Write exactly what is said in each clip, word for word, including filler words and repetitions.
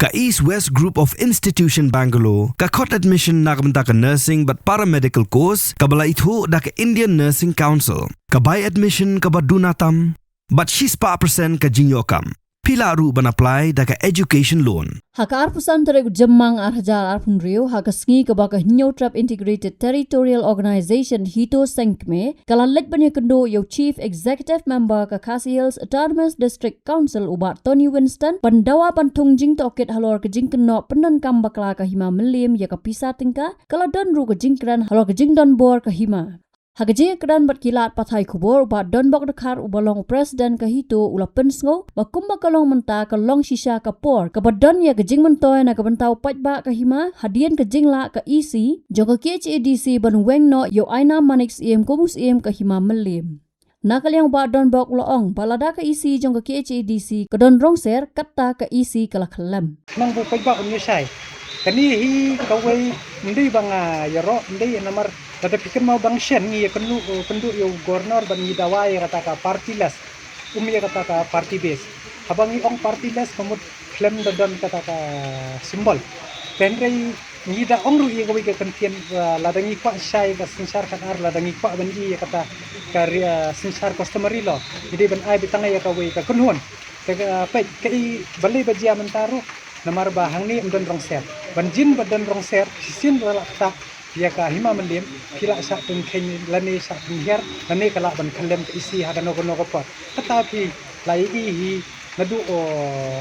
Ka East West Group of Institution Bangalore ka khot admission na ka bynta ka nursing bad paramedical course kaba la ithuh da ka Indian Nursing Council. Ka bai admission kaba duna tam bad shispah percent ka jingïoh kam. Phi lah ruh ban apply da ka education loan. Ha ka arphew san tarik u Jymmang ar hajar arphew hynriew, ha ka sngi kaba ka Hynñiewtrep Integrated Territorial Organization, HITO seng kmie, ka la leit ban ïakynduh ïa u Chief Executive Member ka Khasi Hills Autonomous District Council, u Bah Tony Winston, ban dawa ban thung jingtohkit halor ka jingkynnoh pyndonkam bakla ka hima Mylliem ïa ka pisa tyngka, ka la don ruh ka jingkren halor ka jingdonbor ka hima. Ha ka jingïakren bad ki lad pathai khubor, u Bah Donbok Dkhar, uba long u President ka HITO, u la pynsngew ba kumba ka long mynta, ka long shisha ka por kaba don ïa ka jingmyntoi na ka bynta u paidbah ka hima hadien ka jinglah ka EC jong ka KHADC ban weng noh ïa u Aina Manik Syiem kum u Syiem ka hima Mylliem. Na ka liang u Bah Donbok u la ong ba lada ka EC jong ka KHADC ka don rong ser, kata ka EC ka la khyllem. Nang bu paidbah um ïoh shai. Kane hi kawei, ym dei ba nga ïaroh, ym dei, namar lada phi kynmaw ba shen ngi ïakynduh, kynduh ïa u Governor ban ngi dawa ïa kata ka party list, um ïa kata ka party base. Haba ngi ong party list, ka mut khlem da don kata ka symbol. Hynrei ngi da ong ruh ïa kawei ka kyntien, uh, lada ngi kwah shai ka synshar khadar, lada ngi kwah ban ïoh ïa kata ka ri-, uh, synshar customary law, ngi dei ban ai beit tang ïa kawei ka kynhun. Te ka, uh, peit, kaei balei ba jia mynta ruh, namar ba hangne ym don rong ser. Ban jin ba don rong ser, shisien ba la ktah ïa ka hima Mylliem, phi lah shah pynkheiñ lane shah pynhiar, lane ka lah ban khyllem ka EC ha kano kano ka por. Kata phi la ïohi hi naduh, oh,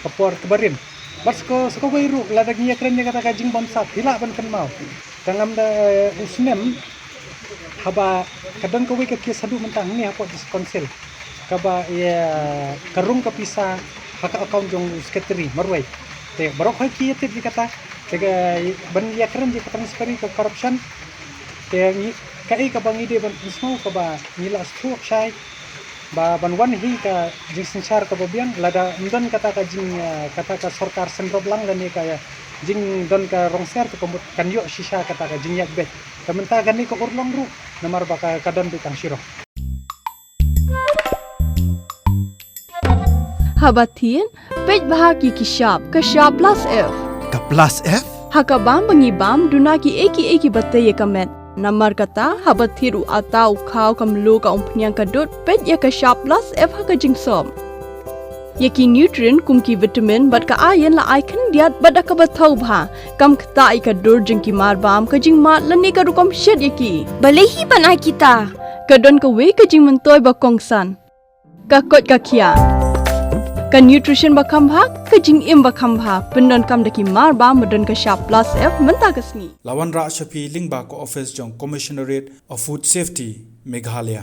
ka por kaba rim. Bad sa ko, sa kawei ruh, lada ngi ïakren ïa kata ka jingbamsap, phi lah ban kynmaw. Ka ngam da, eh, u snem, haba ka don kawei ka case haduh mynta hangne hapoh District Council, kaba ïa ka rung ka pisa ha ka account jong u secretary marwei. Te baroh hoi ki ïa tip ïa kata, te ka ban ïakren ïa ka transparency, ka corruption. Te ngi, kaei kaba ngi dei ban pynsngew, kaba ngi la sngewthuh shai ba ban wan hi ka jingsynshar kaba biang, lada ym don kata ka jing, eh, kata ka sorkar sngewbha lang lane ka, eh, jingdon ka rong ser, te ka mut kan ïoh shisha kata ka jingïaid beit. Ka mynta kane ka urlong ruh, namar ba ka, ka don beit tang shirong. Haba thied, peit bha ki ki shap, ka shap plus F. Ka plus F? Ha ka bam ba ngi bam, duna kiei kiei kiba tei ïa ka met. Namar kata, haba thied u atta, u khaw, ka mluh, ka umphniang, ka dud, peit ïa ka shap plus F ha ka jingsop. Ïa ki nutrient kum ki vitamin bad ka iron la ai khyndiat bad da kaba thaw bha. Kam ktah ïa ka dur jong ki marbam, ka jingmad lane ka rukom shet ïa ki. Balei hi ban ai kita? Ka don kawei ka jingmyntoi ba kongsan. Ka koit ka khiah. Ka nutrition ba kham bha, ka jingim ba kham bha. Pyndonkam da ki marbam ba don ka shap plus F mynta ka sngi. La wanrah sha phi lyngba ka office jong Commissionerate of Food Safety, Meghalaya.